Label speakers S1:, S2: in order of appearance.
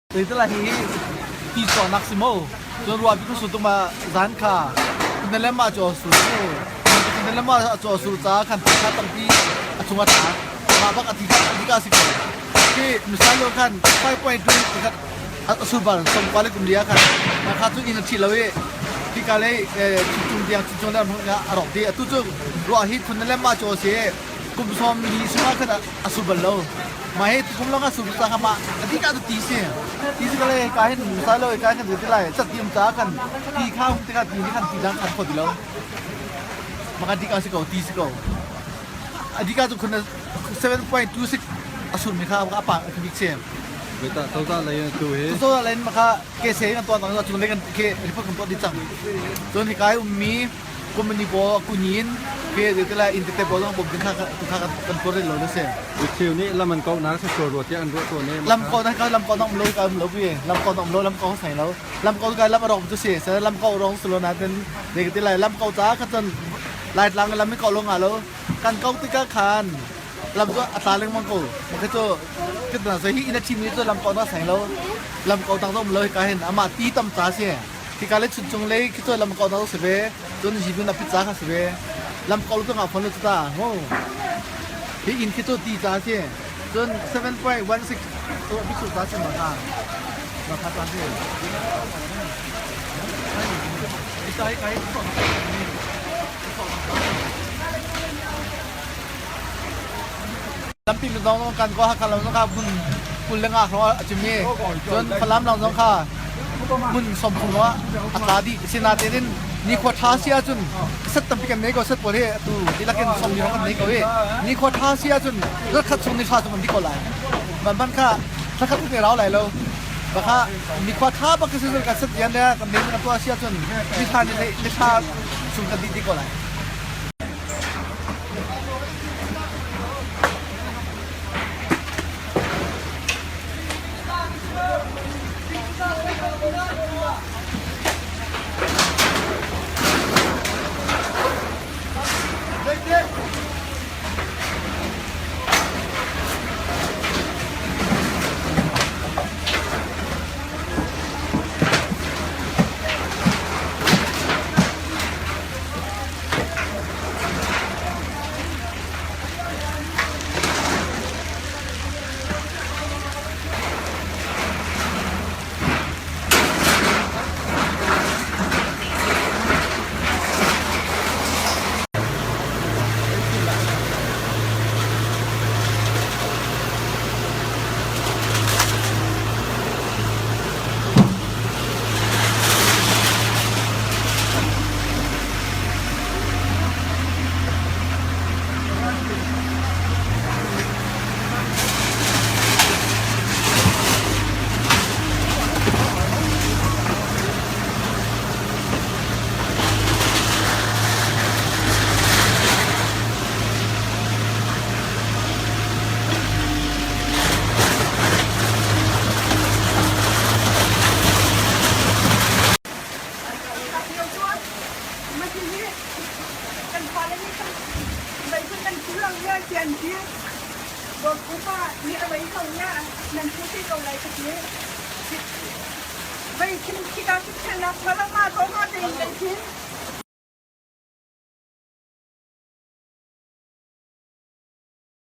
S1: Zeitilah hihi ti cawknak si maw? Cun ruahpi kan sur tuk ma zan kha Kunalem ah caw sur cu Kunalem ah caw sur caah khan phaisa tampi a chung a tla. Mah bak a ti ka si ko. Khi misal lo khan 5.2 khat a sur bal som kwa le kum lia khan mah kha cu inn a thi lo i hika lei chuncung tiang chuncung le a rawk dih. Atu cu ruah hi Kunalem ah caw si kum sawm li sungah khan a sur bal lo. Mah hi tukum lawng ah sur ca kha mah a dih ka ti si. Ti si kale ka hin sai lo ka kan ti lai chat ti um ca kan ti kha hum tikah ti ni khan ti dang khan kho ti lo. Maka di ka si ko ti si ko. A di ka cu khun 7.26 a sur mi kha a pa a bik si.
S2: Beta cozah lei in tu hi.
S1: Cozah lei in maka ke se kan tuan tang chung lei kan ke report kan tuah di cang. Cun hi kai ummi company pawl kunyin ke te la in te pawl zong bom ding kha tu kha kan tuar lo na si.
S2: Micheu nih lam an kauhnak si sual rua tiah an ruah tawn i
S1: lam ko na ka lam ko na um lo ka um lo bi lam ko na um lo lam ko sai lo lam ko ka lam arong chu si se lam ko rong sulo na ten de te lai lam ko cha kha cun lai tlang lam mi ko lo nga lo kan ko ti ka khan lam cu a tla lengmang ko ma kha cu kan na hi ina thimi cu lam ko na sai lo lam ko tang um lo ka hin ama ti tam cha si Hika le chuncung lei khi cu lam ko na si ve. Cun hi na pizza kha si ve. Lam ko cu nga phone lu ta. Ho. Hi inn khi cu ti ca si. Cun 7.16 to bisu ta si ma kha. Ma kha ta si. Ita hi kai Lampi mi zong kan ko hakha lam zong kha hmun kul le nga hrawng a cim i cun Falam lam zong kha hmun 30 ah a tla dih. Sinain in nikhua ṭha si ahcun set tampi kan nei ko set pawl hi atu dihlak in sawm hrawng kan nei ko i nikhua ṭha si ahcun zarkhat chung ni ṭha cu kan dih ko lai. Van kha thlakhat kan rau lai lo. Baka nikhua ṭha bak si kan set rian le kan nei kan tuah si ahcun ni thla ni thla chung kan dih dih ko lai.
S3: Kan fale nih kan meifun kan phu lo nia ti an ti. Dawt upa nih a vei ko nia nan phu ti ko lai ka ti. Vei khin khika khin khelnak ma lo ma ko ma tein vei khin.